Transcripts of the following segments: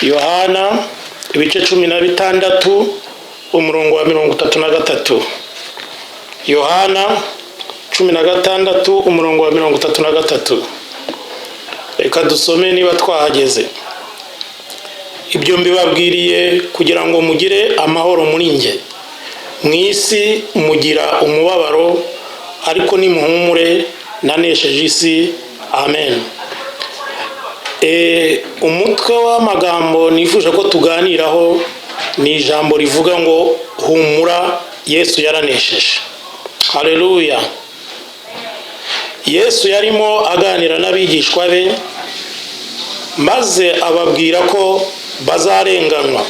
Yohana ibice 16, umurongo wa 33. Yohana 16, umurongo wa 33. Reka dusome niba twahageze. Ibyo mbibabwiriye kugira ngo mugire amahoro muri njye. Mu isi mugira umubabaro, ariko nimuhumure, nanesheje isi. Amen. Umutwe w'amagambo nifuje ko tuganiraho ni ijambo rivuga ngo "Humura, Yesu yaranesheje." Haleluya! Yesu yarimo aganira n'abigishwa be, maze ababwira ko bazarenganywa.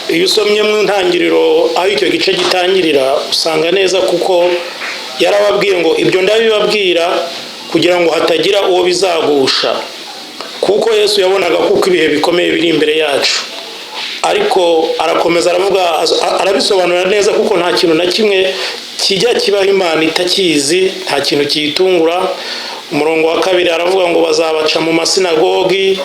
Iyo usomye mu ntangiriro, aho icyo gice gitangirira, usanga neza kuko yarababwiye ngo ibyo ndabibabwira kugira ngo hatagira uwo bizagusha, kuko Yesu yabonaga kuko ibihe bikomeye biri imbere yacu. Ariko arakomeza aravuga, arabisobanura neza, kuko nta kintu na kimwe kijya kibaho Imana itakizi, nta kintu kiyitungura. Umurongo wa 2 aravuga ngo bazabaca mu masinagogi,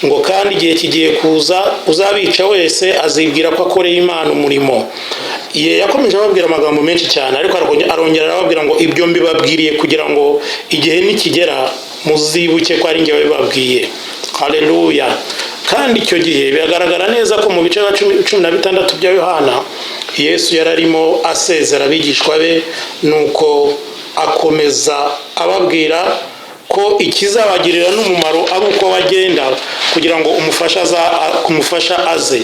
ngo kandi igihe kigiye kuza uzabica wese azibwira ko akoreye Imana umurimo. Ye yakomeje ababwira amagambo menshi cyane, ariko arongera arababwira ngo ibyo mbibabwiriye kugira ngo igihe nikigera muzibuke ko ari njye wabibabwiye. Haleluya! Kandi icyo gihe biragaragara neza ko mu bice 16 bya Yohana, Yesu yararimo asezera abigishwa be, nuko akomeza ababwira ko ikizabagirira n'umumaro ari uko bagenda kugira ngo umufasha aze.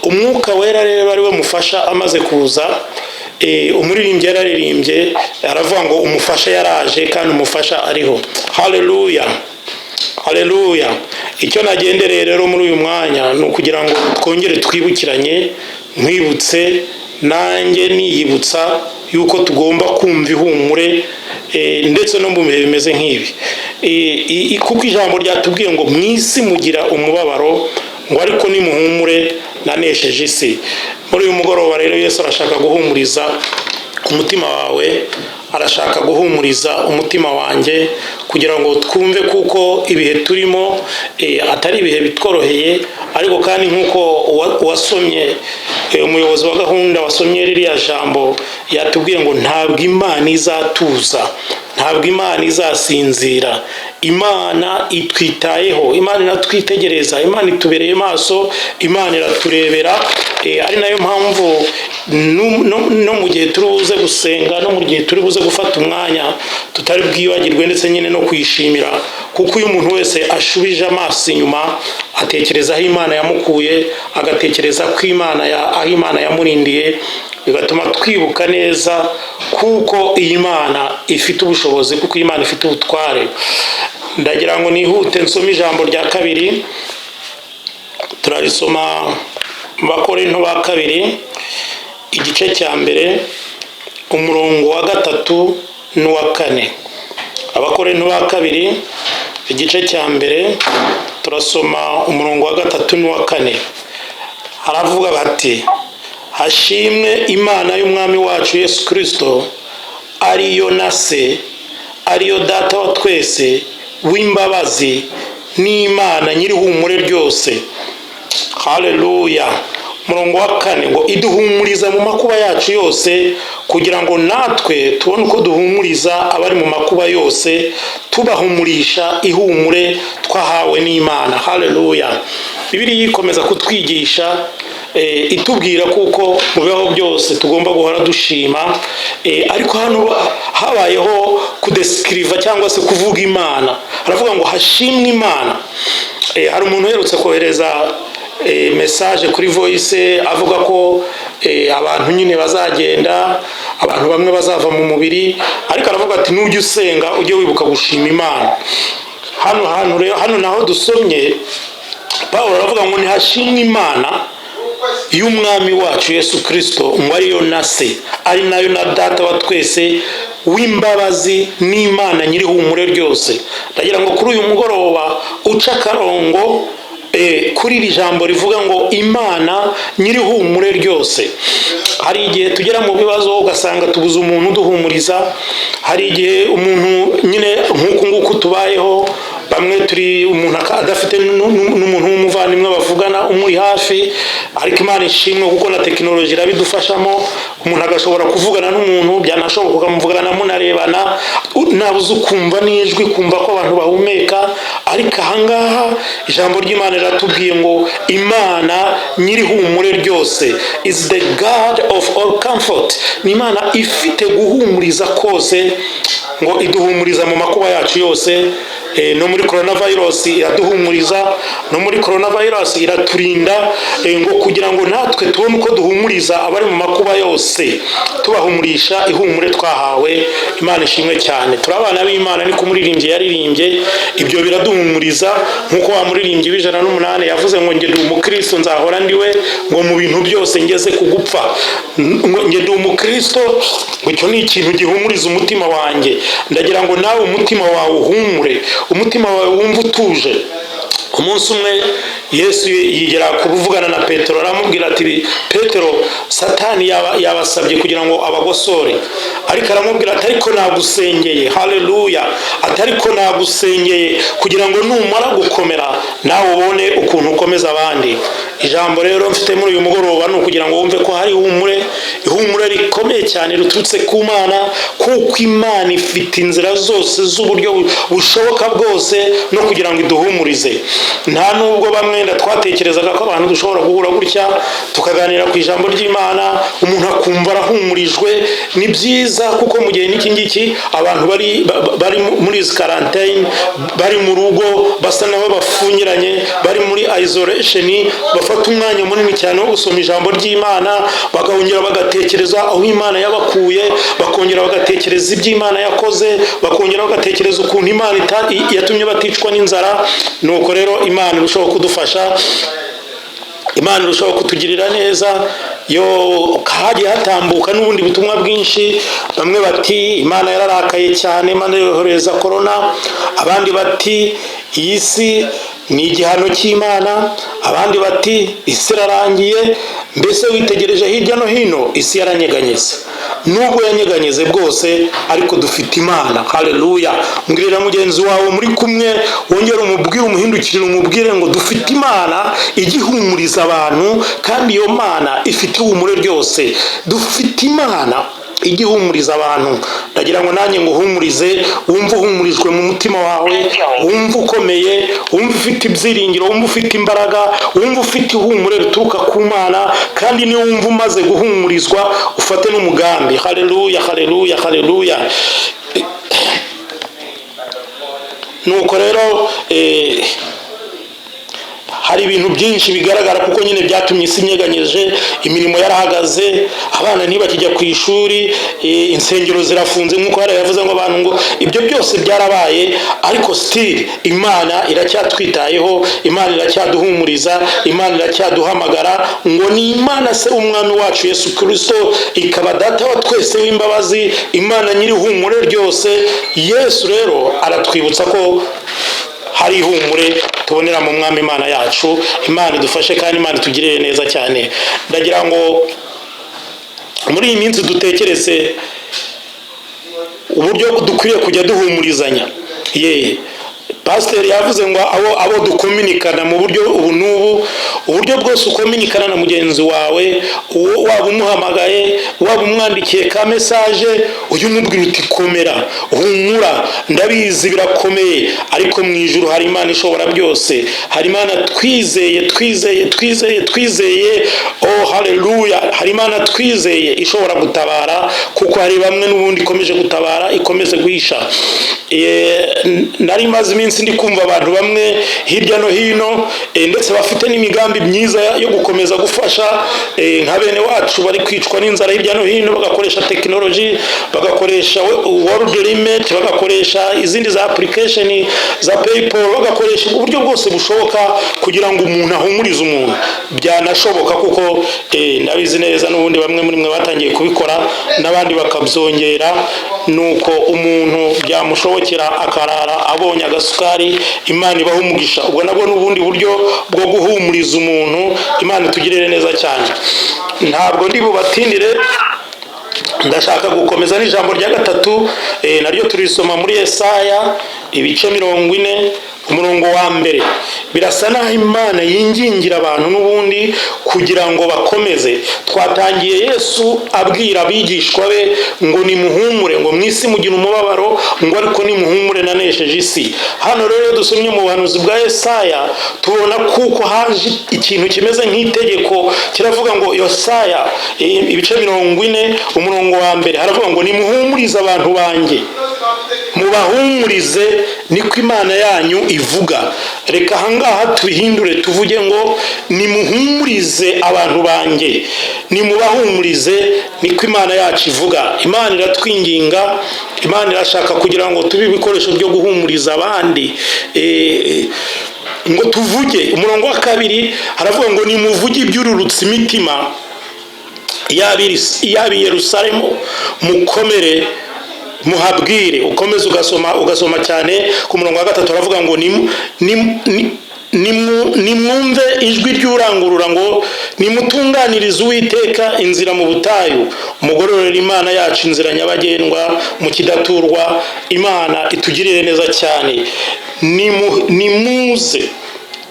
Umwuka Wera rero, ari we mufasha, amaze kuza, umuririmbyi yararirimbye aravuga ngo umufasha yaraje kandi umufasha ariho. Haleluya, haleluya! Icyo nagendereye rero muri uyu mwanya ni ukugira ngo twongere twibukiranye, nkwibutse nanjye niyibutsa, yuko tugomba kumva ihumure ndetse no mu bihe bimeze nk'ibi, kuko ijambo ryatubwiye ngo mu isi mugira umubabaro, ngo ariko nimuhumure, nanesheje isi. Muri uyu mugoroba rero, Yesu arashaka guhumuriza umutima wawe, arashaka guhumuriza umutima wanjye, kugira ngo twumve kuko ibihe turimo atari ibihe bitworoheye. Ariko kandi nk'uko uwasomye, umuyobozi wa gahunda wasomye ririya jambo yatubwiye ngo ntabwo Imana izatuza, ntabwo Imana izasinzira. Imana itwitayeho, Imana iratwitegereza, Imana itubereye maso, Imana iraturebera. Ari nayo mpamvu no mu gihe turi buze gusenga, no mu gihe turi buze gufata umwanya, tutari bwibagirwe ndetse nyine no kuyishimira, kuko iyo umuntu wese ashubije amaso inyuma atekereza aho Imana yamukuye, agatekereza ko Imana aho Imana yamurindiye, bigatuma twibuka neza kuko iyi Mana ifite ubushobozi, kuko iyi Mana ifite ubutware. Ndagira ngo nihute nsome ijambo rya kabiri. Turarisoma mu Bakorinto ba Kabiri, igice cya 1, umurongo wa 3 n'uwa 4. Abakorinto ba Kabiri, igice cya 1, turasoma umurongo wa 3 n'uwa 4. Haravuga bati: "Hashimwe Imana y'Umwami wacu Yesu Kirisito, ariyo na Se, ariyo Data wa twese, w'imbabazi n'Imana nyir'ihumure ryose." Haleluya! Umurongo wa 4 ngo iduhumuriza mu makuba yacu yose, kugira ngo natwe tubone uko duhumuriza abari mu makuba yose, tubahumurisha ihumure twahawe n'Imana. Haleluya! Bibiliya ikomeza kutwigisha, itubwira kuko mu bibaho byose tugomba guhora dushima. Ariko hano habayeho kudescriva cyangwa se kuvuga Imana. Haravuga ngo hashimwe Imana. Hari umuntu uherutse kohereza message kuri voice avuga ko abantu nyine bazagenda, abantu bamwe bazava mu mubiri, ariko aravuga ati nujya usenga ujye wibuka gushima Imana. Hano hantu rero, hano naho dusomye, Paul aravuga ngo ntihashimwe Imana y'Umwami wacu Yesu Kirisito, ngo ariyo na Se, ari nayo na Data wa twese, w'imbabazi n'Imana nyir'ihumure ryose. Ndagira ngo kuri uyu mugoroba uca akarongo kuri iri jambo rivuga ngo Imana nyir'ihumure ryose. Hari igihe tugera mu bibazo ugasanga tubuze umuntu uduhumuriza. Hari igihe umuntu nyine nk'uku nguku tubayeho, bamwe turi umuntu adafite n'umuntu w'umuvandimwe bavugana. mwavugana umuri hafi, ariko Imana ishimwe kuko na tekinoloji irabidufashamo. Umuntu agashobora kuvugana n'umuntu, byanashoboka ukamuvugana munarebana, nabuze ukumva n'ijwi, kumva ko abantu bahumeka. Ariko ahangaha ijambo ry'Imana riratubwiye ngo Imana nyir'ihumure ryose is the God of all comfort. Ni Imana ifite guhumuriza kose, ngo iduhumuriza mu makuba yacu yose. No muri coronavirus iraduhumuriza, no muri coronavirus iraturinda, ngo kugira ngo natwe tubone uko duhumuriza abari mu makuba yose, tubahumurisha ihumure twahawe. Imana ishimwe cyane. Turi abana b'Imana, niko umuririmbyi yaririmbye. Ibyo biraduhumuriza, nk'uko wa muririmbyi w'108 yavuze ngo: "Njye ndi umukristo, nzahora ndiwe, ngo mu bintu byose ngeze ku gupfa, ngo njye ndi umukristo." Ngo icyo ni ikintu gihumuriza umutima wanjye. Ndagira ngo nawe umutima wawe uhumure, umutima wawe wumve utuje. Umunsi umwe Yesu yigera kuvugana na Petero, aramubwira ati: "Petero, Satani yabasabye kugira ngo abagosore." Ariko aramubwira ati: "Ariko nagusengeye." Haleluya! Ati: "Ariko nagusengeye kugira ngo numara gukomera nawe ubone ukuntu ukomeza abandi." Ijambo rero mfite muri uyu mugoroba ni ukugira ngo wumve ko hari ihumure, ihumure rikomeye cyane riturutse ku Mana, kuko Imana ifite inzira zose z'uburyo bushoboka bwose no kugira ngo iduhumurize. Nta nubwo bamwe twatekerezaga ko abantu dushobora guhura gutya, tukaganira ku ijambo ry'Imana, umuntu akumva arahumurijwe. Ni byiza, kuko mu gihe n'iki ngiki abantu bari muri izi quarantine, bari mu rugo, basa naho bafungiranye, bari muri isolation, bafata umwanya munini cyane wo gusoma ijambo ry'Imana, bakongera bagatekereza aho Imana yabakuye, bakongera bagatekereza ibyo Imana yakoze, bakongera bagatekereza ukuntu Imana yatumye baticwa n'inzara. Nuko rero Imana irushaho kudufasha, Imana irushaho kutugirira neza. Yo hagiye hatambuka n'ubundi butumwa bwinshi. Bamwe bati: "Imana yararakaye cyane, Imana yohereza korona." Abandi bati: "Iyi si ni igihano cy'Imana." Abandi bati: "Isi irarangiye." Mbese witegereje hirya no hino, isi yaranyeganyeze. Nubwo yanyeganyeze bwose, ariko dufite Imana. Haleluya! Mbwirira mugenzi wawe muri kumwe, wongere umubwire, umuhindukirire, umubwire ngo dufite Imana igihumuriza abantu, kandi iyo Mana ifite ihumure ryose. Dufite Imana igihumuriza abantu. Ndagira ngo nanjye nguhumurize, wumve uhumurijwe mu mutima wawe, wumve ukomeye, wumve ufite ibyiringiro, wumve ufite imbaraga, wumve ufite ihumure rituruka ku Mana. Kandi niyo wumva umaze guhumurizwa, ufate n'umugambi. Haleluya, haleluya, haleluya! Nuko rero hari ibintu byinshi bigaragara, kuko nyine byatumye isi inyeganyeje, imirimo yarahagaze, abana ntibakijya ku ishuri, insengero zirafunze, nk'uko hari yavuze ngo abantu ngo ibyo byose byarabaye. Ariko still Imana iracyatwitayeho, Imana iracyaduhumuriza, Imana iracyaduhamagara ngo ni Imana Se w'Umwami wacu Yesu Kirisito, ikaba Data wa twese w'imbabazi, Imana nyir'ihumure ryose. Yesu rero aratwibutsa ko hari ihumure tubonera mu Mwami Imana yacu. Imana idufashe kandi Imana itugirire neza cyane. Ndagira ngo muri iyi minsi dutekereze uburyo dukwiriye kujya duhumurizanya. Ye pasiteri yavuze ngo abo dukominikana mu buryo ubu n'ubu, uburyo bwose ukominikana na mugenzi wawe, uwo waba umuhamagaye, waba umwandikiye ka message, ujye umubwira uti: "Komera, humura, ndabizi birakomeye, ariko mu ijuru hari Imana ishobora byose, hari Imana twizeye, twizeye, twizeye, twizeye." Oh haleluya! Hari Imana twizeye ishobora gutabara, kuko hari bamwe n'ubundi ikomeje gutabara, ikomeze guhisha. Nari maze iminsi ndi kumva abantu bamwe hirya no hino, ndetse bafite n'imigambi myiza yo gukomeza gufasha nka bene wacu bari kwicwa n'inzara hirya no hino, bagakoresha tekinoloji, bagakoresha World Remit, bagakoresha izindi za application za PayPal, bagakoresha uburyo bwose bushoboka kugira ngo umuntu ahumurize umuntu. Byanashoboka, kuko ndabizi neza n'ubundi bamwe muri mwe batangiye kubikora n'abandi bakabyongera. Nuko umuntu byamushobokera akarara abonye agasukari, Imana ibaha umugisha. Ubwo nabwo ni ubundi buryo bwo guhumuriza umuntu. Imana itugirire neza cyane. Ntabwo ndi bubatindire, ndashaka gukomeza n'ijambo rya gatatu, naryo turisoma muri Yesaya ibice 40. Umurongo wa 1, birasa n'aho Imana yingingira abantu n'ubundi kugira ngo bakomeze. Twatangiye Yesu abwira abigishwa be ngo: "Nimuhumure," ngo "mu isi mugira umubabaro," ngo "ariko nimuhumure, nanesheje isi." Hano rero iyo dusomye mu buhanuzi bwa Yesaya, tubona kuko haje ikintu kimeze nk'itegeko, kiravuga ngo, Yesaya ibice 40, umurongo wa 1, haravuga ngo: "Nimuhumurize abantu banjye, mubahumurize, niko Imana yanyu ivuga." Reka ahangaha tubihindure, tuvuge ngo: "Nimuhumurize abantu banjye, nimubahumurize, niko Imana yacu ivuga." Imana iratwinginga, Imana irashaka kugira ngo tube ibikoresho byo guhumuriza abandi. Ngo tuvuge, umurongo wa 2 haravuga ngo: "Nimuvuge ibyururutse imitima y'ab'i Yerusalemu, mukomere, muhabwire." Ukomeze ugasoma, ugasoma cyane, ku murongo wa 3 aravuga ngo: "Nimwumve ijwi ry'urangurura ngo: Nimutunganirize Uwiteka inzira mu butayu, mugororera Imana yacu inzira nyabagendwa mu kidaturwa." Imana itugirire neza cyane. Nimuze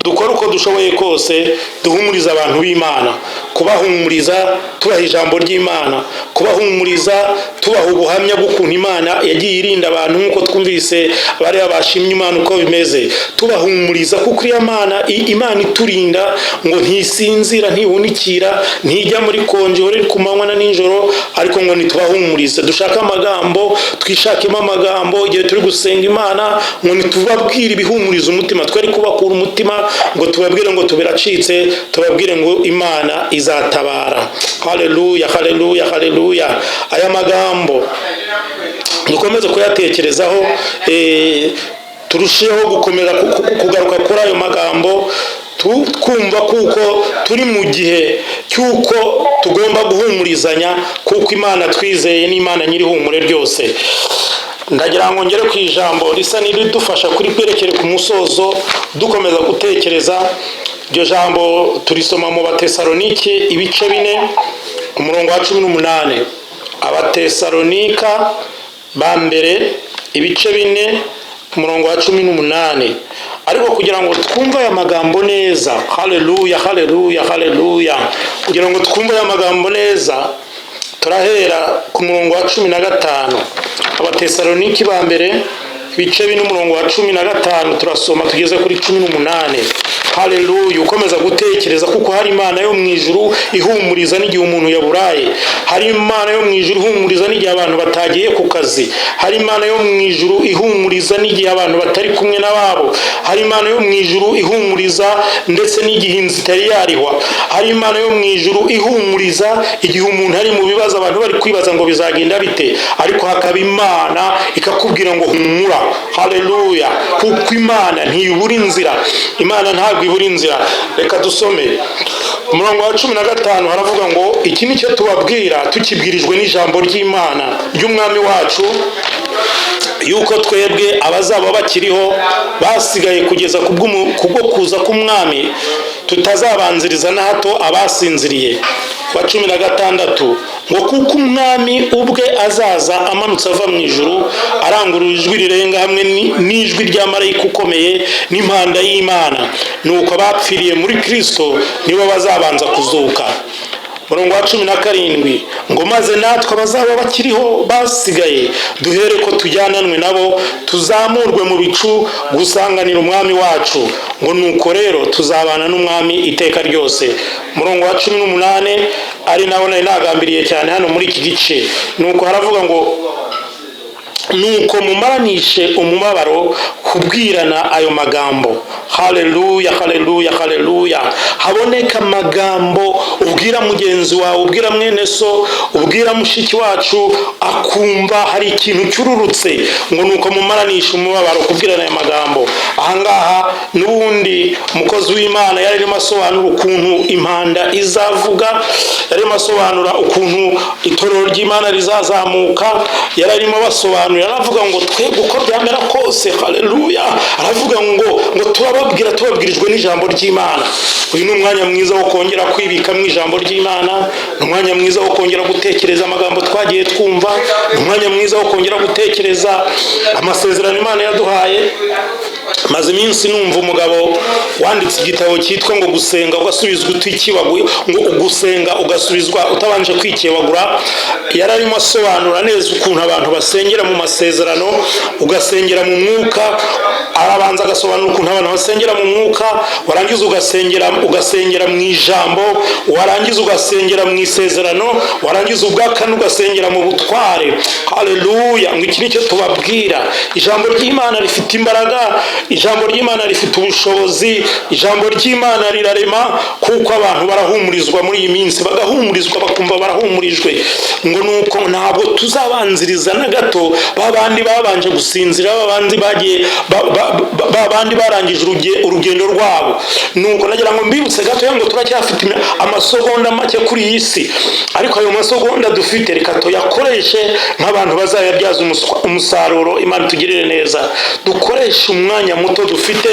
dukore uko dushoboye kose duhumuriza abantu b'Imana, kubahumuriza tubaha ijambo ry'Imana, kubahumuriza tubaha ubuhamya bw'ukuntu Imana yagiye irinda abantu, nk'uko twumvise bariya bashimye Imana uko bimeze. Tubahumuriza kuko iriya Mana, Imana iturinda, ngo ntisinzira, ntihunikira, ntijya muri konji, ihora iri ku manywa na nijoro. Ariko ngo nitubahumurize, dushake amagambo, twishakemo amagambo igihe turi gusenga Imana, ngo nitubabwire ibihumuriza umutima. Twari kubakura umutima ngo tubabwire ngo tubiracitse, tubabwire ngo Imana izatabara. Haleluya, haleluya, haleluya! Aya magambo dukomeze kuyatekerezaho, turusheho gukomeza kugaruka kuri ayo magambo, twumva kuko turi mu gihe cy'uko tugomba guhumurizanya, kuko Imana twizeye n'Imana nyir'ihumure ryose. Ndagira ngo ngere ku ijambo risa n'iridufasha kuri kwerekere ku musozo, dukomeza gutekereza. Iryo jambo turisoma mu Batesalonike ibice 4, umurongo wa 18. Abatesalonika ba mbere ibice 4, umurongo wa 18. Ariko kugira ngo twumve aya magambo neza, haleluya, haleluya, haleluya, kugira ngo twumve aya magambo neza, turahera ku murongo wa 15. Abatesaloniki ba mbere ibice 4, umurongo wa 15, turasoma tugeze kuri 18. Haleluya! Ukomeza gutekereza kuko hari Imana yo mu ijuru ihumuriza n'igihe umuntu yaburaye, hari Imana yo mu ijuru ihumuriza n'igihe abantu batagiye ku kazi, hari Imana yo mu ijuru ihumuriza n'igihe abantu batari kumwe n'ababo, hari Imana yo mu ijuru ihumuriza ndetse n'igihe inzu itari yarihwa, hari Imana yo mu ijuru ihumuriza igihe umuntu ari mu bibazo, abantu bari kwibaza ngo bizagenda bite, ariko hakaba Imana ikakubwira ngo: "Humura." Haleluya! Kuko Imana ntibura inzira, Imana ntabwo ibura inzira. Reka dusome umurongo wa 15, haravuga ngo: "Iki ni cyo tubabwira tukibwirijwe n'ijambo ry'Imana ry'Umwami wacu, yuko twebwe abazaba bakiriho basigaye kugeza kubwo kuza k'Umwami tutazabanziriza na hato abasinziriye." Wa 16 ngo: "Kuko Umwami ubwe azaza amanutse ava mu ijuru, arangurura ijwi rirenga hamwe n'ijwi rya marayika ukomeye n'impanda y'Imana, nuko abapfiriye muri Kristo nibo bazabanza kuzuka." Murongo wa 17 ngo: "Maze natwe abazaba bakiriho basigaye duhere ko tujyananwe nabo, tuzamurwe mu bicu gusanganira Umwami wacu," ngo "nuko rero tuzabana n'Umwami iteka ryose." Umurongo wa 18, ari nawo nari nagambiriye cyane hano muri iki gice, nuko haravuga ngo: "Nuko mumaranishe umubabaro kubwirana ayo magambo." Haleluya, haleluya, haleluya! Haboneka amagambo ubwira mugenzi wawe, ubwira mwene so, ubwira mushiki wacu, akumva hari ikintu cyururutse. Ngo: "Nuko mumaranishe umubabaro kubwirana aya magambo." Ahangaha n'ubundi umukozi w'Imana yari arimo asobanura ukuntu impanda izavuga, yari arimo asobanura ukuntu itorero ry'Imana rizazamuka, yari arimo abasobanurira, aravuga ngo: "Twebwe uko byamera kose," haleluya, aravuga ngo "turababwira tubabwirijwe n'ijambo ry'Imana." Uyu ni umwanya mwiza wo kongera kwibikamo ijambo ry'Imana, ni umwanya mwiza wo kongera gutekereza amagambo twagiye twumva, ni umwanya mwiza wo kongera gutekereza amasezerano Imana yaduhaye. Maze iminsi numva umugabo wanditse igitabo cyitwa ngo "Gusenga ugasubizwa utikibaguye", ngo "Ugusenga ugasubizwa utabanje kwikebagura". Yari arimo asobanura neza ukuntu abantu basengera mu masezerano, ugasengera mu mwuka. Arabanza agasobanura ukuntu abantu basengera mu mwuka, warangiza ugasengera mu ijambo, warangiza ugasengera mu isezerano, warangiza ubwa kane ugasengera mu butware. Haleluya! Ngo iki nicyo tubabwira: ijambo ry'Imana rifite imbaraga, ijambo ry'Imana rifite ubushobozi, ijambo ry'Imana rirarema, kuko abantu barahumurizwa muri iyi minsi, bagahumurizwa, bakumva barahumurijwe. Ngo nuko ntabwo tuzabanziriza na gato ba bandi babanje gusinzira, ba bandi bagiye, ba bandi barangije urugendo rwabo. Nuko nagira ngo mbibutse gatoya ngo turacyafite amasegonda make kuri iyi si, ariko ayo masegonda dufite reka tuyakoreshe nk'abantu bazayabyaza umusaruro. Imana itugirire neza, dukoreshe umwanya muto dufite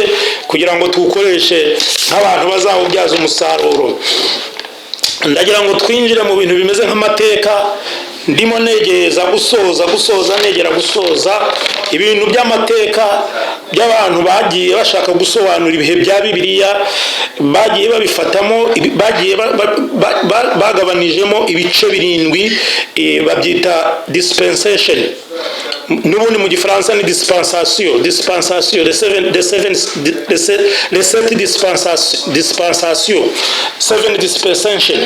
kugira ngo tuwukoreshe nk'abantu bazawubyaza umusaruro. Ndagira ngo twinjire mu bintu bimeze nk'amateka. Ndimo negereza gusoza, negera gusoza. Ibintu by'amateka by'abantu bagiye bashaka gusobanura ibihe bya Bibiliya, bagiye babifatamo, bagiye bagabanijemo ibice birindwi, babyita dispensation. N'ubundi mu Gifaransa ni dispensation, dispensation, the seven, the sept dispensation, seven dispensation.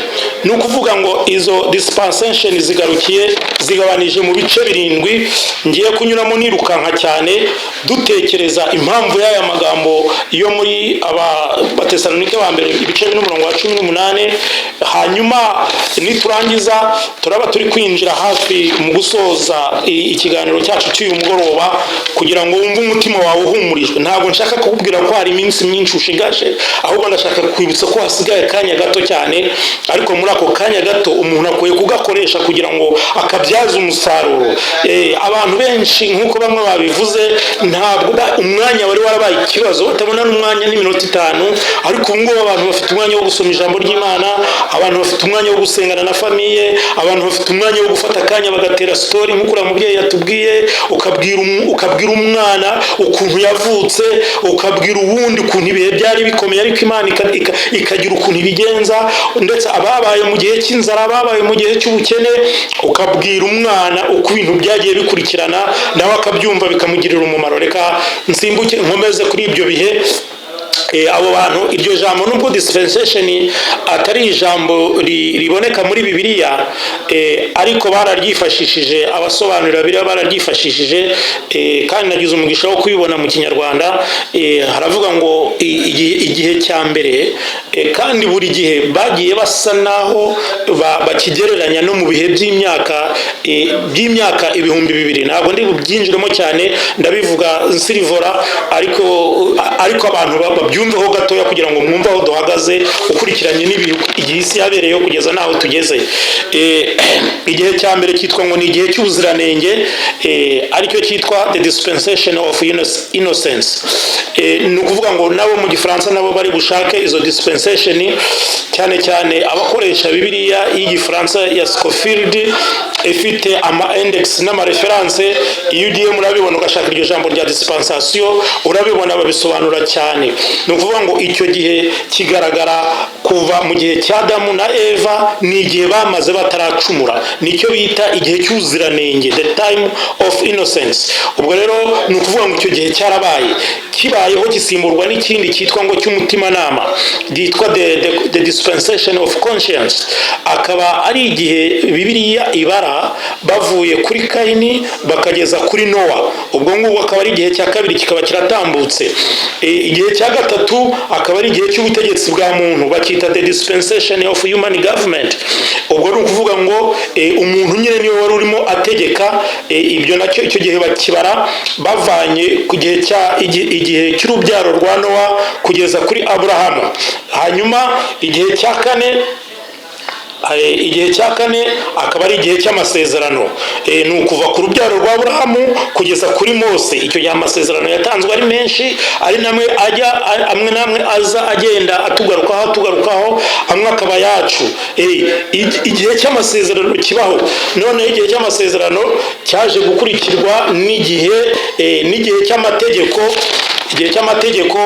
Ni ukuvuga ngo izo dispensation zigarukiye, zigabanije mu bice birindwi ngiye kunyuramo nirukanka cyane, dutekereza impamvu y'aya magambo yo muri aba Batesalonike ba mbere ibice n'umurongo wa 18. Hanyuma niturangiza turaba turi kwinjira hafi mu gusoza ikiganiro cyacu cy'uyu mugoroba, kugira ngo wumve umutima wawe uhumurijwe. Ntabwo nshaka kukubwira ko hari iminsi myinshi ushigaje, ahubwo ndashaka kwibutsa ko hasigaye akanya gato cyane, ariko muri ako kanya gato umuntu akwiye kugakoresha kugira ngo akabyaze umusaruro. Abantu benshi, nk'uko bamwe babivuze, ntabwo umwanya wari warabaye ikibazo, batabona n'umwanya n'iminota 5. Ariko ubu ngubu abantu bafite umwanya wo gusoma ijambo ry'Imana, abantu bafite umwanya wo gusengana na famille, abantu bafite umwanya wo gufata akanya bagatera story, nk'uko uriya mubyeyi yatubwiye. Ukabwira umwana ukuntu yavutse, ukabwira uwundi ukuntu ibihe byari bikomeye, ariko Imana ikagira ukuntu ibigenza, ndetse ababaye mu gihe cy'inzara, ababaye mu gihe cy'ubukene, ukabwira umwana uko ibintu byagiye bikurikirana, nawe akabyumva bikamugirira umumaro. Reka nsimbuke nkomeze kuri ibyo bihe. Abo bantu, iryo jambo, nubwo dispensation atari ijambo riboneka muri Bibiliya, ariko bararyifashishije, abasobanurira Bibiliya bararyifashishije, kandi nagize umugisha wo kubibona mu Kinyarwanda. Haravuga ngo igihe cya mbere, kandi buri gihe bagiye basa naho bakigereranya no mu bihe by'imyaka 2000. Ntabwo ndi bubyinjiremo cyane, ndabivuga nsirivora, ariko abantu babyumveho gatoya kugira ngo mwumve aho duhagaze ukurikiranye n'ibihe, igihe isi yabereyeho kugeza n'aho tugeze. Igihe cya mbere cyitwa ngo ni igihe cy'ubuziranenge, aricyo cyitwa the dispensation of innocence. Ni ukuvuga ngo nabo mu Gifaransa nabo bari bushake izo dispensation, cyane cyane abakoresha Bibiliya y'Igifaransa ya Scofield ifite ama index n'ama références. Iyo ugiye murabibona, ugashaka iryo jambo rya dispensation, urabibona, babisobanura cyane. Ni ukuvuga ngo icyo gihe kigaragara kuva mu gihe cya Adamu na Eva, ni igihe bamaze bataracumura, nicyo bita igihe cy'ubuziranenge, the time of innocence. Ubwo rero ni ukuvuga ngo icyo gihe cyarabaye, kibayeho gisimburwa n'ikindi cyitwa ngo cy'umutimanama, cyitwa the dispensation of conscience, akaba ari igihe Bibiliya ibara bavuye kuri Kayini bakageza kuri Nowa. Ubwo ngubwo akaba ari igihe cya kabiri, kikaba kiratambutse. Igihe cya gatatu akaba ari igihe cy'ubutegetsi bwa muntu, bakita the dispensation of human government. Ubwo ni ukuvuga ngo umuntu nyine niwe wari urimo ategeka. Ibyo nacyo icyo gihe bakibara bavanye ku gihe cya igihe cy'urubyaro rwa Nowa kugeza kuri Aburahamu. Hanyuma igihe cya kane akaba ari igihe cy'amasezerano. Ni ukuva ku rubyaro rwa Aburahamu kugeza kuri Mose. Icyo gihe amasezerano yatanzwe ari menshi, ari namwe ajya amwe n'amwe aza agenda atugarukaho, amwe akaba yacu. Igihe cy'amasezerano kibaho. Noneho igihe cy'amasezerano cyaje gukurikirwa n'igihe cy'amategeko. Igihe cy'amategeko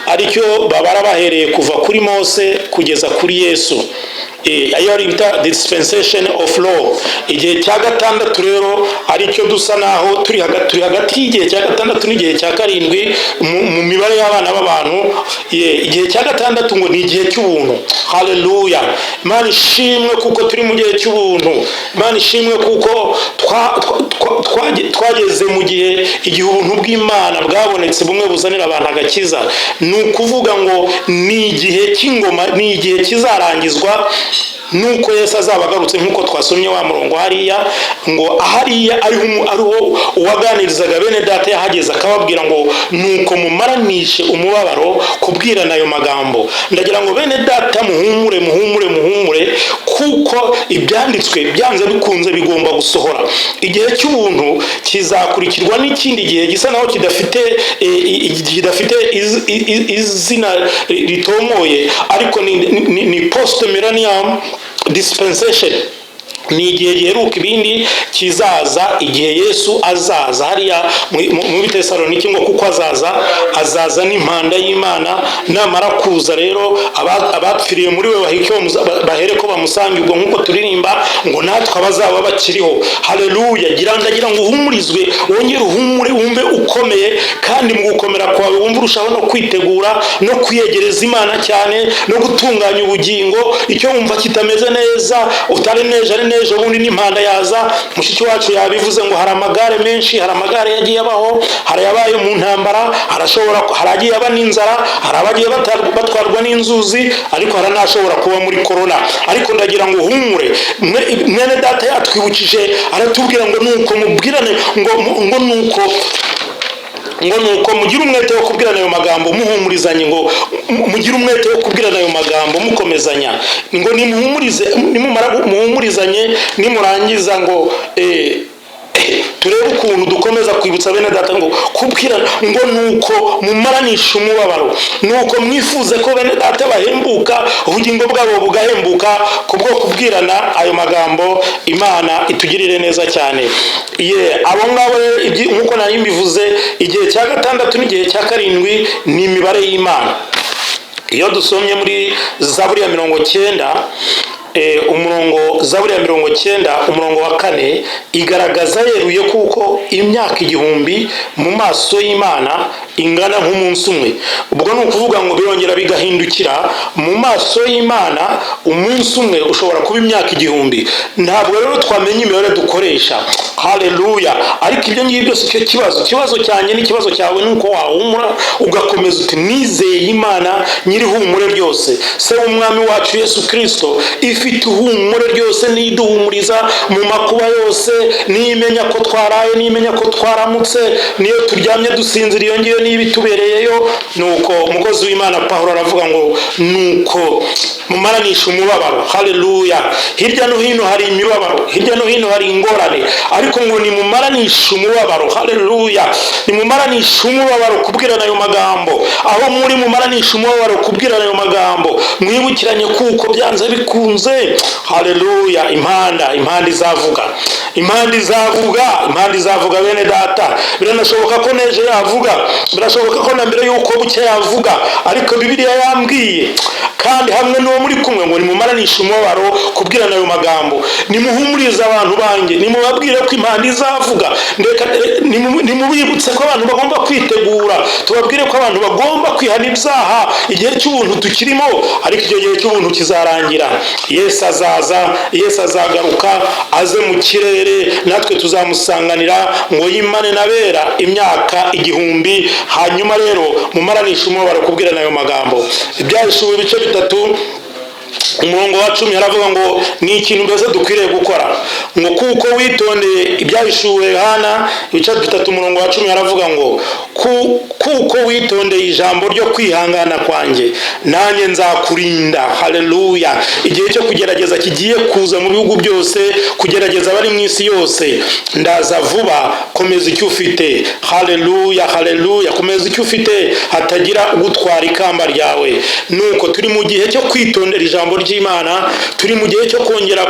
aricyo babara bahereye kuva kuri Mose kugeza kuri Yesu, ayo ari bita dispensation of law. Igihe cya gatandatu rero aricyo dusa naho turi hagati y'igihe cya gatandatu n'igihe cya karindwi mu mibare y'abana b'abantu. Igihe cya gatandatu ngo ni igihe cy'ubuntu. Haleluya! Imana ishimwe kuko turi mu gihe cy'ubuntu. Imana ishimwe kuko twageze mu gihe, igihe ubuntu bw'Imana bwabonetse, bumwe buzanira abantu agakiza. Ni ukuvuga ngo ni igihe cy'ingoma, ni igihe kizarangizwa nuko Yesu azaba agarutse, nk'uko twasomye wa murongo hariya, ngo hariya ariho uwaganirizaga bene data yahageze akababwira ngo nuko mumaranishe umubabaro kubwirana ayo magambo. Ndagira ngo bene data muhumure, muhumure, muhumure, kuko ibyanditswe byanze bikunze bigomba gusohora. Igihe cy'ubuntu kizakurikirwa n'ikindi gihe gisa naho kidafite izina ritomoye, ariko ni post millennium dispensation, ni igihe giheruka ibindi kizaza igihe Yesu azaza. Hariya mu Bitesaloniki ngo kuko azaza n'impanda y'Imana. Namara kuza rero, abapfiriye muri we bahere ko bamusange ubwo, nk'uko turirimba ngo natwe abazaba bakiriho. Haleluya! Ndagira ngo uhumurizwe, wongere uhumure, wumve ukomeye, kandi mu gukomera kwawe wumve urushaho no kwitegura no kwiyegereza Imana cyane no gutunganya ubugingo. Icyo wumva kitameze neza, utari neza ari n'ejo bundi n'impanda yaza. Mushiki wacu yabivuze ngo hari amagare menshi, hari amagare yagiye abaho, hari ayabaye mu ntambara, harashobora, hari agiye aba n'inzara, hari abagiye batwarwa n'inzuzi, ariko hari n'ashobora kuba muri korona. Ariko ndagira ngo uhumure. Mwene data yatwibukije, aratubwira ngo nuko mubwirane, ngo nuko mugire umwete wo kubwirana ayo magambo muhumurizanye, ngo mugire umwete wo kubwirana ayo magambo mukomezanya, ngo nimuhumurize, nimumara muhumurizanye, nimurangiza ngo turebe ukuntu dukomeza kwibutsa bene data ngo kubwira ngo nuko mumaranisha umubabaro, nuko mwifuze ko bene data bahembuka, ubugingo bwabo bugahembuka kubwo kubwirana ayo magambo. Imana itugirire neza cyane. Ye, abo ngabo rero, nk'uko nari mbivuze, igihe cya gatandatu n'igihe cya karindwi ni imibare y'Imana. Iyo dusomye muri Zaburi ya 90, umurongo, Zaburi ya 90 umurongo wa 4, igaragaza yeruye kuko imyaka 1000 mu maso y'Imana ingana nk'umunsi umwe. Ubwo ni ukuvuga ngo birongera bigahindukira: mu maso y'Imana umunsi umwe ushobora kuba imyaka 1000. Ntabwo rero twamenya imibare dukoresha. Haleluya! Ariko ibyo ngibyo si cyo kibazo. Ikibazo cyanjye n'ikibazo cyawe ni uko wahumura, ugakomeza uti: "Nizeye Imana nyir'ihumure ryose, se w'Umwami wacu Yesu Kirisito, ifite ihumure ryose, niduhumuriza mu makuba yose, nimenya ko twaraye, nimenya ko twaramutse, niyo turyamye dusinzira, iyo ngiyo niba itubereyeyo." Nuko umukozi w'Imana Pawulo aravuga ngo nuko mumaranisha umubabaro. Haleluya! Hirya no hino hari imibabaro, hirya no hino hari ingorane, ariko ngo nimumaranishe umubabaro. Haleluya! Nimumaranishe umubabaro kubwirana ayo magambo. Aho muri, mumaranishe umubabaro kubwirana ayo magambo, mwibukiranye kuko byanze bikunze, haleluya, impanda izavuga, impanda izavuga, impanda izavuga. Bene data, biranashoboka ko n'ejo yavuga, birashoboka ko na mbere y'uko bucya yavuga, ariko Bibiliya yambwiye kandi hamwe n'uwo muri kumwe ngo nimumaranishe umubabaro kubwirana ayo magambo, nimuhumurize abantu banjye, nimubabwire ko impanda izavuga. Ndeka nimubibutse ko abantu bagomba kwitegura, tubabwire ko abantu bagomba kwihana ibyaha igihe cy'ubuntu tukirimo. Ariko icyo gihe cy'ubuntu kizarangira. Yesu azaza, Yesu azagaruka aze mu kirere, natwe tuzamusanganira ngo yimane n'abera imyaka 1000. Hanyuma rero mumaranishe umubabaro kubwirana ayo magambo. Ibyahishuwe ibice 3 umurongo wa 10 haravuga ngo ni ikintu mbese dukwiriye gukora, ngo kuko witondeye. Ibyahishuwe Yohana ibice 3 umurongo wa 10 haravuga ngo kuko witondeye ijambo ryo kwihangana kwanjye, nanjye nzakurinda. Haleluya! Igihe cyo kugerageza kigiye kuza mu bihugu byose, kugerageza abari mu isi yose. Ndaza vuba, komeza icyo ufite. Haleluya, haleluya! Komeza icyo ufite, hatagira ugutwara ikamba ryawe. Nuko turi mu gihe cyo kwitondera ijambo ry'Imana. ry'Imana. Turi mu gihe cyo kongera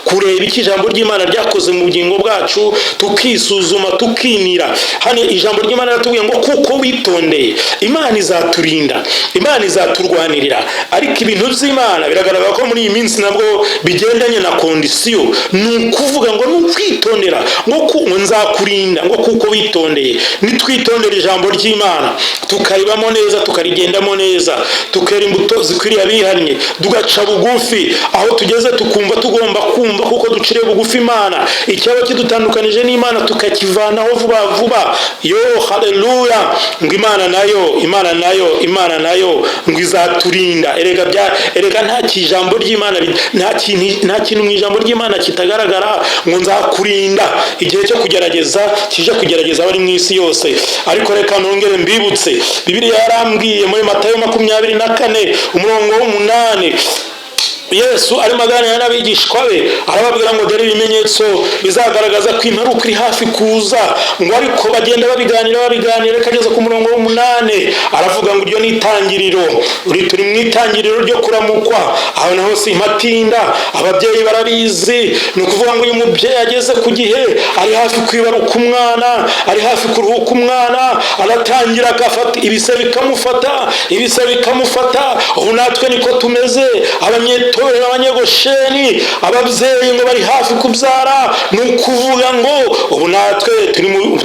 kureba icyo ijambo ry'Imana ryakoze mu bugingo bwacu, tukisuzuma, tukinira. Hano ijambo ry'Imana riratubwiye ngo kuko witondeye, Imana izaturinda, Imana izaturwanirira. Ariko ibintu by'Imana biragaragara ko muri iyi minsi nabwo bigendanye na condition. Ni ukuvuga ngo ni ukwitondera, ngo nzakurinda, ngo kuko witondeye. Nitwitondera ijambo ry'Imana, tukaribamo neza, tukarigendamo neza, tukera imbuto zikwiriye abihannye, tugaca bugufi aho tugeze, tukumva tugomba kumva kuko duciriye bugufi Imana, icyaba kidutandukanije n'Imana tukakivanaho vuba vuba. Yo haleluya! Ngo Imana nayo, Imana nayo, Imana nayo ngo izaturinda. Erega nta kijambo ry'Imana, nta kintu mu ijambo ry'Imana kitagaragara ngo nzakurinda igihe cyo kugerageza kije kugerageza abari mu isi yose. Ariko reka nongere mbibutse, Bibiliya yarambwiye muri Matayo 24 umurongo w'8, Yesu arimo aganira n'abigishwa be, arababwira ngo dore ibimenyetso bizagaragaza ko imperuka iri hafi kuza. Ngo ariko bagenda babiganira, babiganira, kageze ku murongo w'8 aravuga ngo iryo ni itangiriro, turi mu itangiriro ryo kuramukwa. Aho naho simpatinda, ababyeyi barabizi. Ni ukuvuga ngo uyu mubyeyi ageze ku gihe ari hafi kwibaruka umwana, ari hafi kuruhuka umwana, aratangira agafata ibise bikamufata, ibise bikamufata. Ubu natwe niko tumeze, abanyetorero, abanyegosheni, ababyeyi ngo bari hafi kubyara. Ni ukuvuga ngo ubu natwe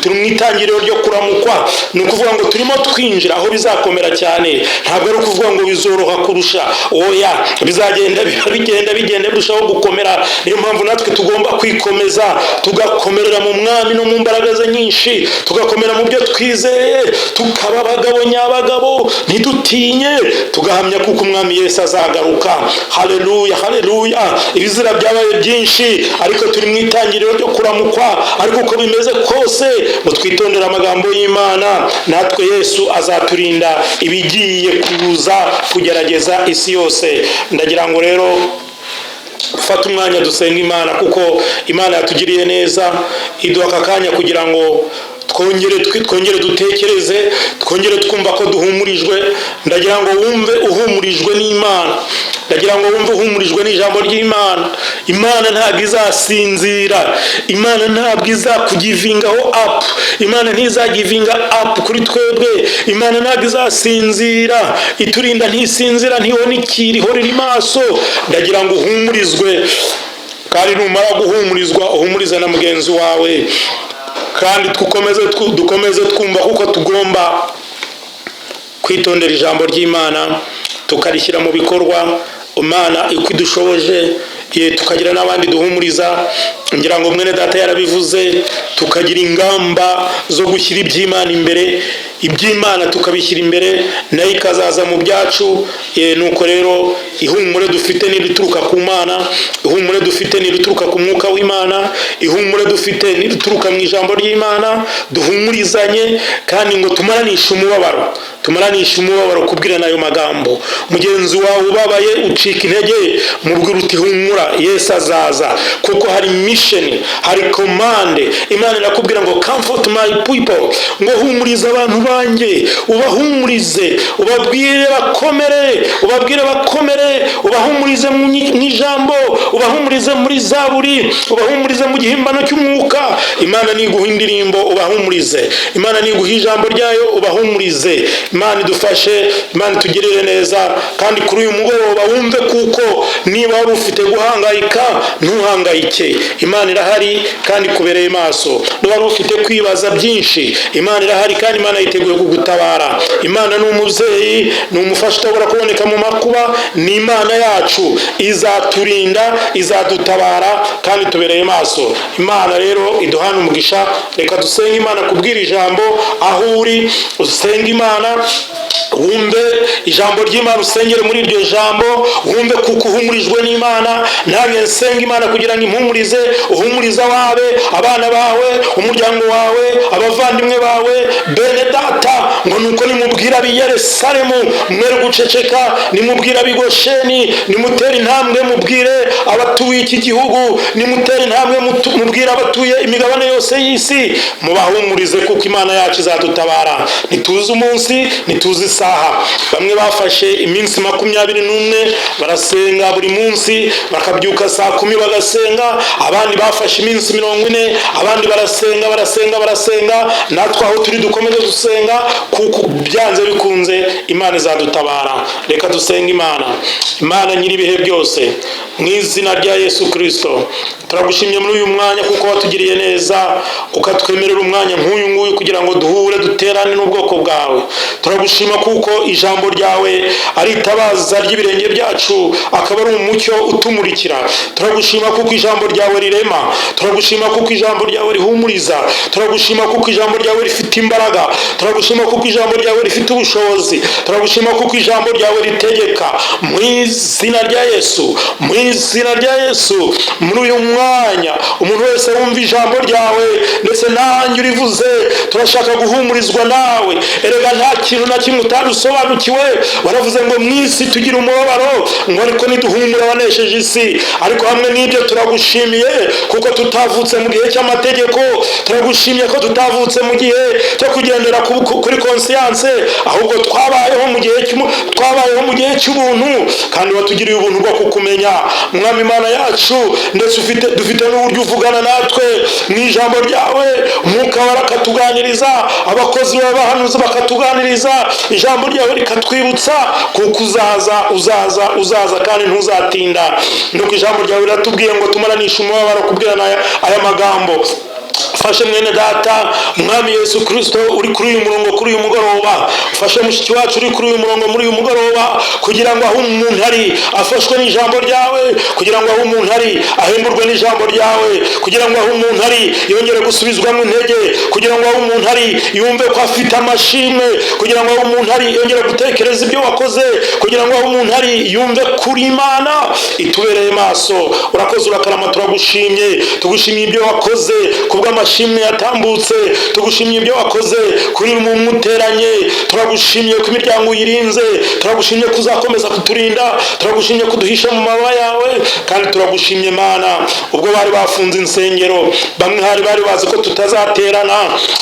turi mu itangiriro ryo kuramukwa. Ni ukuvuga ngo turimo twinjira aho bizakomera cyane. Ntabwo ari ukuvuga ngo bizoroha kurusha, oya, bizagenda bigenda bigenda birushaho gukomera. Niyo mpamvu natwe tugomba kwikomeza, tugakomerera mu Mwami no mu mbaraga ze nyinshi, tugakomera mu byo twizeye, tukaba abagabo nyabagabo, ntidutinye, tugahamya kuko Umwami Yesu azagaruka. Haleluya, haleluya! Ibizira byabaye byinshi, ariko turi mu itangiriro ryo kuramukwa. Ariko uko bimeze kose, ngo twitondere amagambo y'Imana, natwe Yesu azaturinda ibigiye kuza kugerageza isi yose. Ndagira ngo rero fata umwanya dusenga Imana, kuko Imana yatugiriye neza, iduha aka kanya kugira ngo twongere dutekereze, twongere twumva ko duhumurijwe. Ndagira ngo wumve uhumurijwe n'Imana, ndagira ngo wumve uhumurijwe n'ijambo ry'Imana. Imana ntabwo izasinzira, Imana ntabwo izakugivingaho up, Imana ntizagivinga up kuri twebwe. Imana ntabwo izasinzira, iturinda ntisinzira, ntihonikira, ihora iri maso. Ndagira ngo uhumurizwe, kandi numara guhumurizwa uhumurize na mugenzi wawe, kandi dukomeze twumva kuko tugomba kwitondera ijambo ry'Imana, tukarishyira mu bikorwa Imana uko idushoboje, tukagira n'abandi duhumuriza. Ngira ngo mwene data yarabivuze, tukagira ingamba zo gushyira iby'Imana imbere, iby'Imana tukabishyira imbere, nayo ikazaza mu byacu. Nuko rero ihumure dufite n'irituruka ku Mana, ihumure dufite n'irituruka ku mwuka w'Imana, ihumure dufite n'irituruka mu ijambo ry'Imana. Duhumurizanye kandi ngo tumaranishe umubabaro, tumaranishe umubabaro kubwirana ayo magambo. Mugenzi wawe ubabaye, ucika intege, mubwira uti humura, Yesu azaza. Kuko hari mission, hari commande. Imana irakubwira ngo comfort my people, ngo humuriza abantu banjye, ubahumurize, ubabwire bakomere, ubabwire bakomere, ubahumurize mu ijambo, ubahumurize muri zaburi, ubahumurize mu gihimbano cy'umwuka. Imana niguha indirimbo ubahumurize, Imana niguha ijambo ryayo ubahumurize. Imana idufashe, Imana itugirire neza. Kandi kuri uyu mugoroba wumve kuko niba wari ufite guhangayika, ntuhangayike, Imana irahari kandi ikubereye maso. Niba wari ufite kwibaza byinshi, Imana irahari kandi Imana yiteguye kugutabara. Imana ni umubyeyi, ni umufasha utabura kuboneka mu makuba, ni Imana yacu, izaturinda, izadutabara kandi tubereye maso. Imana rero iduhana umugisha. Reka dusenge Imana kubwira ijambo. Aho uri usenge Imana, wumve ijambo ry'Imana, usengere muri iryo jambo, wumve kuko uhumurijwe n'Imana. Nanjye nsenga Imana kugira ngo impumurize, uhumurize abawe, abana bawe, umuryango wawe, abavandimwe bawe, bene data. Ngo nuko nimubwira ab'i Yerusalemu mwere guceceka, nimubwira ab'i Gosheni, nimutere intambwe mubwire abatuye iki gihugu, nimutere intambwe mubwire abatuye imigabane yose y'isi, mubahumurize kuko Imana yacu izadutabara. Ntituzi umunsi, ntituzi. izi saha. Bamwe bafashe iminsi 21 barasenga buri munsi, bakabyuka saa 10 bagasenga. Abandi bafashe iminsi 40, abandi barasenga, barasenga, barasenga. Natwe aho turi dukomeze gusenga, kuko byanze bikunze Imana izadutabara. Reka dusenga Imana. Imana nyir'ibihe byose, mu izina rya Yesu Kirisito, turagushimye muri uyu mwanya kuko watugiriye neza, ukatwemerera umwanya nk'uyu nguyu kugira ngo duhure, duterane n'ubwoko bwawe. Turagushima kuko ijambo ryawe ari itabaza ry'ibirenge byacu, akaba ari umucyo utumurikira. Turagushima kuko ijambo ryawe rirema. Turagushima kuko ijambo ryawe rihumuriza. Turagushima kuko ijambo ryawe rifite imbaraga. Turagushima kuko ijambo ryawe rifite ubushobozi. Turagushima kuko ijambo ryawe ritegeka. Mu izina rya Yesu, mu izina rya Yesu, muri uyu mwanya umuntu wese wumva ijambo ryawe, ndetse nanjye urivuze, turashaka guhumurizwa nawe. Erega nta kintu na kimwe utadusobanukiwe. Waravuze ngo mu isi tugira umubabaro, ngo ariko niduhumura, wanesheje isi. Ariko hamwe n'ibyo, turagushimiye kuko tutavutse mu gihe cy'amategeko. Turagushimiye ko tutavutse mu gihe cyo kugendera kuri conscience, ahubwo twabayeho mu gihe cy'ubuntu, kandi watugiriye ubuntu bwo kukumenya, Mwami Imana yacu. Ndetse dufite n'uburyo uvugana natwe mu ijambo ryawe. Umwuka wawe akatuganiriza, abakozi b'abahanuzi bakatuganiriza, ijambo ryawe rikatwibutsa, kuko uzaza, uzaza, uzaza kandi ntuzatinda. Nuko ijambo ryawe riratubwiye ngo tumaranishe umubabaro kubwirana aya magambo. Ufashe mwene data, Mwami Yesu Kirisito, uri kuri uyu murongo kuri uyu mugoroba. Ufashe mushiki wacu uri kuri uyu murongo muri uyu mugoroba, kugira ngo aho umuntu ari afashwe n'ijambo ryawe, kugira ngo aho umuntu ari ahemburwe n'ijambo ryawe, kugira ngo aho umuntu ari yongere gusubizwamo intege, kugira ngo aho umuntu ari yumve ko afite amashimwe, kugira ngo aho umuntu ari yongere gutekereza ibyo wakoze, kugira ngo aho umuntu ari yumve kuri Imana itubereye maso. Urakoze, urakarama, turagushimye. Tugushimiye ibyo wakoze kubw'amashimwe yatambutse. Tugushimiye ibyo wakoze kuri mu muteranye. Turagushimiye ko imiryango uyirinze. Turagushimye ko uzakomeza kuturinda. Turagushimye ko uduhisha mu mababa yawe. Kandi turagushimye Mana, ubwo bari bafunze insengero, bamwe bari bazi ko tutazaterana,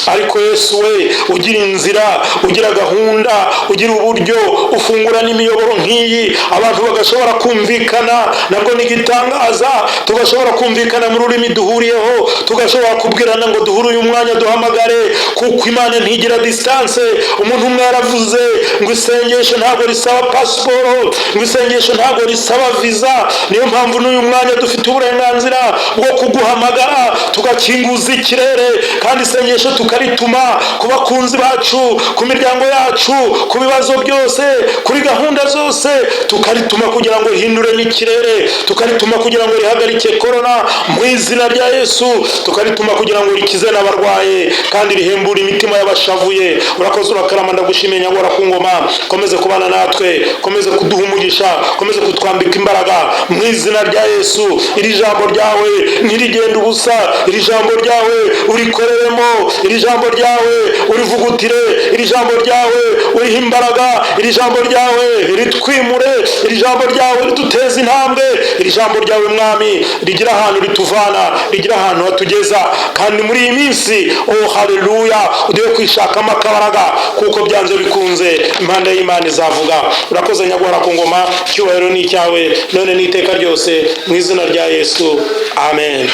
ariko Yesu we, ugira inzira, ugira gahunda, ugira uburyo ufungura n'imiyoboro nk'iyi, abantu bagashobora kumvikana. Nabwo ni igitangaza, tugashobora kumvikana mu rurimi duhuriyeho, tugashobora kubwirana ngo duhure uyu mwanya, duhamagare, kuko Imana ntigira distance. Umuntu umwe yaravuze ngo isengesho ntabwo risaba pasiporo, ngo isengesho ntabwo risaba viza. Niyo mpamvu n'uyu mwanya dufite uburenganzira bwo kuguhamagara, tugakinguza ikirere, kandi isengesho tukarituma ku bakunzi bacu, ku miryango yacu, ku bibazo byose, kuri gahunda zose, tukarituma kugira ngo rihindure n'ikirere, tukarituma kugira ngo rihagarike korona mu izina rya Yesu, tukarituma kugira ngo rikize n'abarwaye kandi rihembure imitima y'abashavuye. Urakoze, urakarama, ndagushimiye nyagora ku ngoma. Komeze kubana natwe, komeze kuduha umugisha, komeze kutwambika imbaraga mu izina rya Yesu. Iri jambo ryawe ntirigende ubusa. Iri jambo ryawe urikoreremo. Iri jambo ryawe urivugutire. Iri jambo ryawe urihe imbaraga. Iri jambo ryawe ritwimure. Iri jambo ryawe riduteze intambwe. Iri jambo ryawe, Mwami, rigira ahantu rituvana, rigira ahantu hatugeza. Kandi muri iyi minsi, oh haleluya, uduhe kwishakamo akabaraga, kuko byanze bikunze impanda y'Imana izavuga. Urakoze nyagora ku ngoma. Icyubahiro ni icyawe none n'iteka ryose, mu izina rya Yesu, amen.